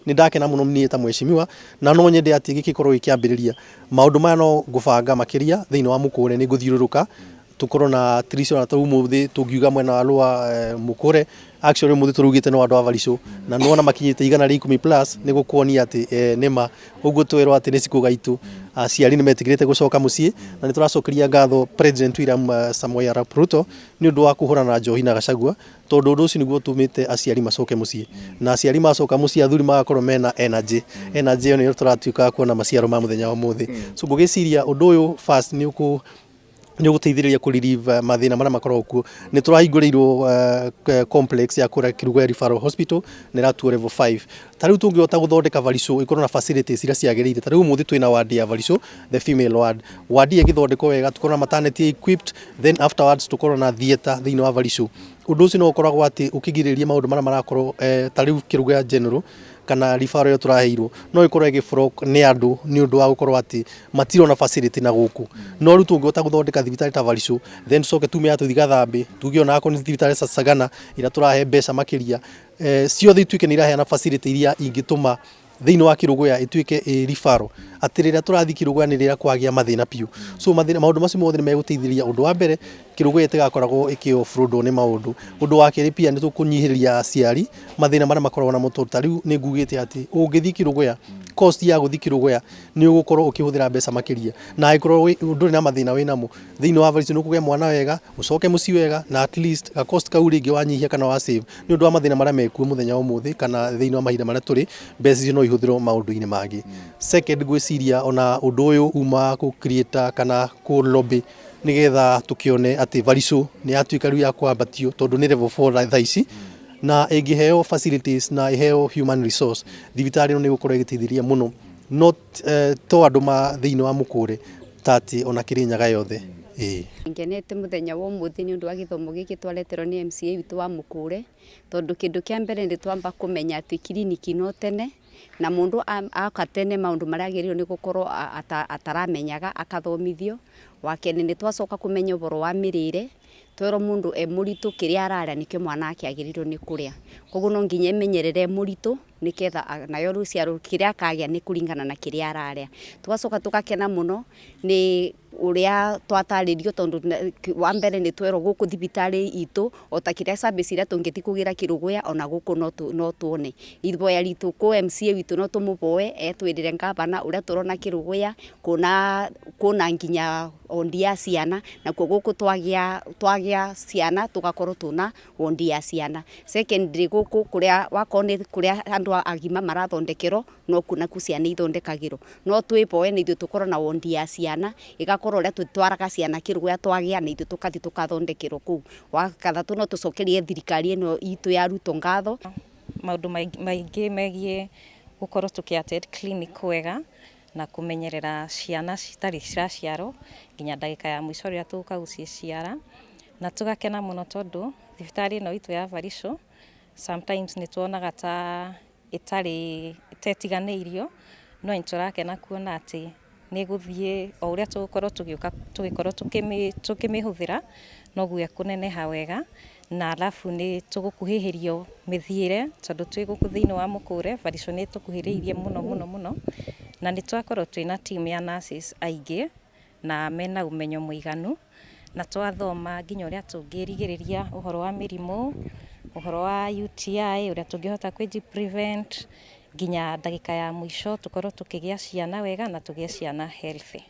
Nĩ ndakena mũno niĩ ta mheshimiwa, na no nyende atĩ gĩkĩ gĩkorwo gĩkĩambĩrĩria. Maũndũ maya no ngũbanga makĩria thĩinĩ wa Mũkũre, nĩ ngũthiũrũrũka tũkorwo na tricio na ũmũthĩ tũngiuga mwena wa Lower Mũkũre. Actually, ũmũthĩ tũraugĩte no andũ a Barisũ na nĩwona makinyĩte 110 plus, nĩ gũkuonia atĩ nĩma ũguo twerwo atĩ nĩ cikũ gaitũ, aciari nĩ metĩkĩrĩte gũcoka mũciĩ. Na nĩ tũracokeria ngatho President William Samoei Arap Ruto nĩ ũndũ wa kũhũrana na njohi na Gachagua, tondũ ũndũ ũcio nĩguo ũtũmĩte aciari macoke mũciĩ, na aciari macoka mũciĩ, athuri magakorwo mena energy. Energy ĩyo nĩyo tũratuĩka kuona maciaro ma mũthenya wa ũmũthĩ. So ngũgĩciria ũndũ ũyũ first nĩ ũkũ nĩ ũgũteithĩrĩria kũ relieve mathĩna marĩa makoragwo kuo. Nĩ tũrahingũrĩirwo complex ya kũrĩa Kerugoya Referral Hospital na ĩratuo level 5. Ta rĩu tũngĩhota gũthondeka Barisũ ĩkorwo na facilities iria ciagĩrĩire, ta rĩu ũmũthĩ twĩna ward ya Barisũ, the female ward. Ward ĩyo ĩgĩthondekwo wega, tũkorwo na maternity equipped, then afterwards tũkorwo na theatre thĩinĩ wa Barisũ. Ũndũ ũcio no ũkoragwo atĩ ũkĩgirĩrĩria maũndũ marĩa marakorwo ta rĩu Kerugoya General kana referral ĩyo tũraheirwo no ĩkorwo ĩgĩ nĩ andũ nĩ ũndũ wa gũkorwo atĩ matirona facility na gũkũ. No rĩu tũngĩhota gũthondeka thibitarĩ ta Barisũ, then tũcoke tume ya tũthiĩ Gathambe, tuge ona akorwo nĩ thibitarĩ ta Sagana ĩrĩa tũrahe mbeca makĩria, ciothe ituĩke nĩ iraheana facility iria ingĩtũma thĩinĩ wa Kerugoya ĩtuĩke ĩ referral, atĩ rĩrĩa tũrathiĩ Kerugoya nĩ rĩrĩa kwagĩa mathĩna biũ. So mathĩna, maũndũ macio mothe nĩ megũteithĩrĩria. Ũndũ wa mbere, Kerugoya ĩtigakoragwo ĩkĩ offloadwo nĩ maũndũ. Ũndũ wa kerĩ, pia nĩ tũkũnyihĩrĩria aciari mathĩna marĩa makoragwo namo, tondũ ta rĩu nĩ ngugĩte atĩ ũngĩthiĩ Kerugoya, cost ya gũthiĩ Kerugoya nĩ ũgũkorwo ũkĩhũthĩra mbeca makĩria, na angĩkorwo ndũrĩ na mathĩna wĩnamo thĩinĩ wa Barisũ, nĩ ũkũgĩa mwana wega, ũcoke mũciĩ wega, na at least ga cost kau rĩngĩ wanyihia kana wa save nĩ ũndũ wa mathĩna marĩa mekuo mũthenya wa ũmũthĩ kana thĩinĩ wa mahinda marĩa tũrĩ, mbeca icio no ihũthĩrwo maũndũ-inĩ mangĩ. Second, ngwĩciria ona ũndũ ũyũ uma kũ create kana kũ lobby nĩgetha tũkĩone atĩ Barisũ nĩ yatuĩka rĩu ya kwambatio, tondũ nĩ level 4 thaa ici, na ĩngĩheo facilities na ĩheo human resource, thibitarĩ ĩno nĩ ĩgũkorwo ĩgĩteithĩrĩria mũno, not to andũ ma thĩinĩ wa Mũkũrĩ, ta atĩ ona Kĩrĩnyaga yothe, ĩĩ. Ngenete mũthenya wa ũmũthĩ nĩ ũndũ wa gĩthomo gĩkĩ twareterwo nĩ MCA witũ wa Mũkũrĩ, tondũ kĩndũ kĩa mbere nĩ twamba kũmenya atĩ kiriniki no tene na mũndũ aka tene maũndũ marĩa agĩrĩirwo nĩ gũkorwo ataramenyaga akathomithio. Wa kerĩ, nĩ twacoka kũmenya ũhoro wa mĩrĩre, twerwo mũndũ e mũritũ kĩrĩa ararĩa nĩkĩo mwana wake agĩrĩirwo nĩ kũrĩa, koguo no nginya emenyerere e mũritũ nĩgetha nayo rũciaro kĩrĩa akagĩa nĩ kũringana na kĩrĩa ararĩa. Tũgacoka tũgakena mũno nĩ ũrĩa twatarĩrio, tondũ wa mbere nĩ twerwo gũkũ thibitarĩ itũ ota kĩrĩa service iria tũngĩthiĩ kũgĩra Kĩrũgũya, ona gũkũ no tuone. Ihoya ritũ kũ MCA witũ, no tũmũboe etwĩrĩre ngavana ũrĩa tũrona Kĩrũgũya kuna nginya wondi ya ciana, nakuo gũkũ twagĩa ciana tũgakorwo tũna wondi ya ciana. Secondly, gũkũ kũrĩa wakorwo nĩ kũrĩa andũ agima marathondekerwo, no kuo nakuo ciana ithondekagĩrwo. No twĩboe na ithuĩ tũkorwo na wondi ya ciana, ĩgakorwo ũrĩa tũtwaraga ciana Kĩrũgũya twagĩa, na ithuĩ tũkathiĩ tũkathondekerwo kũu. Wa gatatũ, no tũcokerie thirikari ĩno itũ ya Ruto ngatho. Maũndũ maingĩ megiĩ gũkorwo tũkĩ attend clinic wega na kũmenyerera ciana citarĩ ciraciarwo nginya ndagĩka ya mũico rĩrĩa tũgũka gũciciara. Na tũgakena mũno tondũ thibitarĩ ĩno itũ ya Barisũ sometimes nĩ tuonaga ta ĩtarĩ ĩtetiganĩirio, no nĩ tũrakena kuona atĩ nĩ ĩgũthiĩ o ũrĩa tũgũkorwo tũgĩũka tũgĩkorwo tũkĩmĩhũthĩra, noguo ĩkũneneha wega. Na arabu nĩ tũgũkuhĩhĩrio mĩthiĩre, tondũ twĩ gũkũ thĩinĩ wa Mũkũrwe, Barisũ nĩ ĩtũkuhĩrĩirie mũno mũno mũno, na nĩ twakorwo twĩna team ya nurses aingĩ na mena ũmenyo mũiganu, na twathoma nginya ũrĩa tũngĩrigĩrĩria ũhoro wa mĩrimũ, ũhoro wa UTI, ũrĩa tũngĩhota kwĩ prevent nginya ndagĩka ya mũico tũkorwo tũkĩgĩa ciana wega na tũgĩe ciana healthy.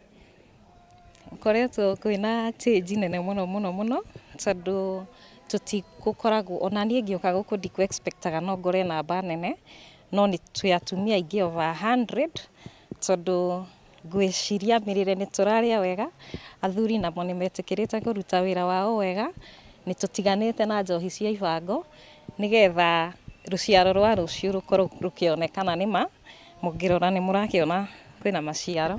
Koretwo kwĩna change nene mũno mũno mũno, tondũ tũtigũkoragwo ona niĩ ngĩũka gũkũ ndikũ expectaga no ngore namba nene, no nĩ twĩ atumia aingĩ over 100, tondũ ngwĩciria mĩrĩre nĩ tũrarĩa wega, athuri namo nĩ metĩkĩrĩte kũruta wĩra wao wega, nĩ tũtiganĩte na njohi cia ibango, nĩgetha rũciaro rwa rũciũ rũkorwo rũkĩonekana nĩma mũngĩrora nĩ mũrakĩona kwĩna maciaro.